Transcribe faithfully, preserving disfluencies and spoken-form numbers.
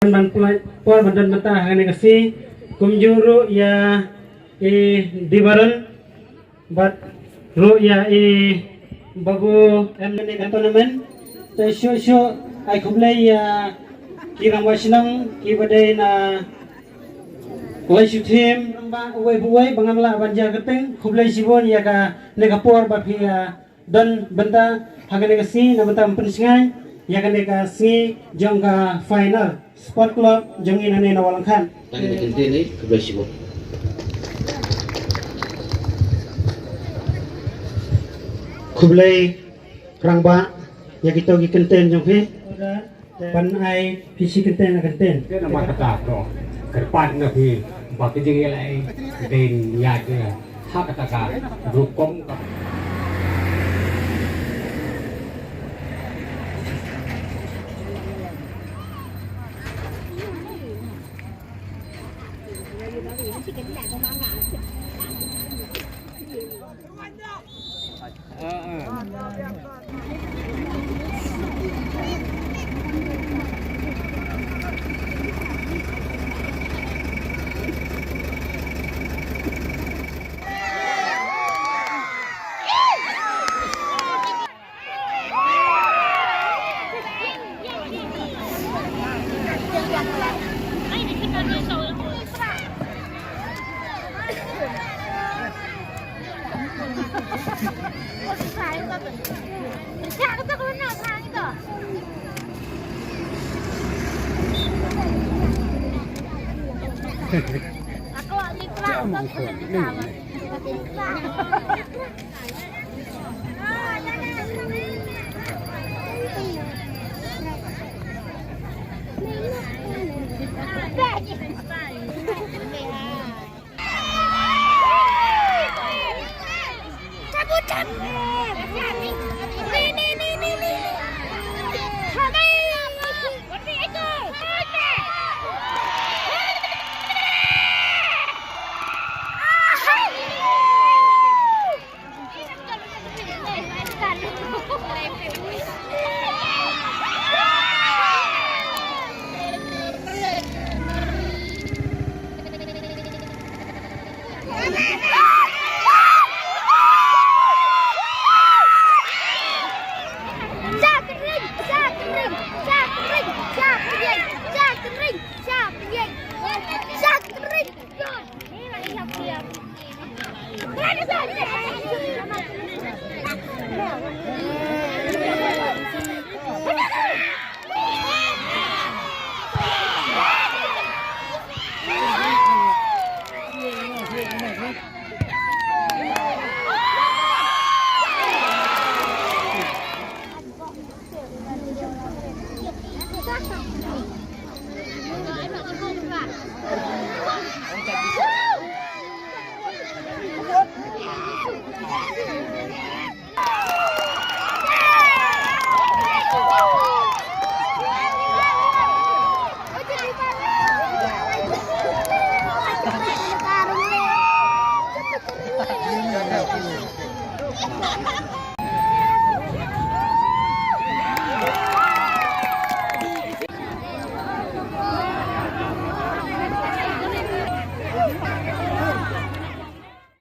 Ban pynlait por ban don bynta ha kane ka sngi, kumjuh ruh ïa i Dibaron bad ruh ïa i Babu em ha kane ka tournament. Te shuh shuh ai khublei ïa ki rangbah shnong kiba dei na Lai Shu Thim, rangbah uwei pa uwei ba ngam lah ban jia kyrteng. Khublei shibun ïa kane ka por ba phi ïa don bynta ha kane ka sngi na bynta ban pynshngaiñ ïa kane ka sngi jong ka final Sport Club jong ngi nangne na Walangkhat. Tang ïa ka kyntien, eh, khublei shibun. Khublei rangbah ïa kito ki kyntien jong phi. Ban ai phi shi kyntien la kyntien. Te namar kata to kyrpad na phi ba ka jingïaleh dei ïa ka ha kata ka rukom ka.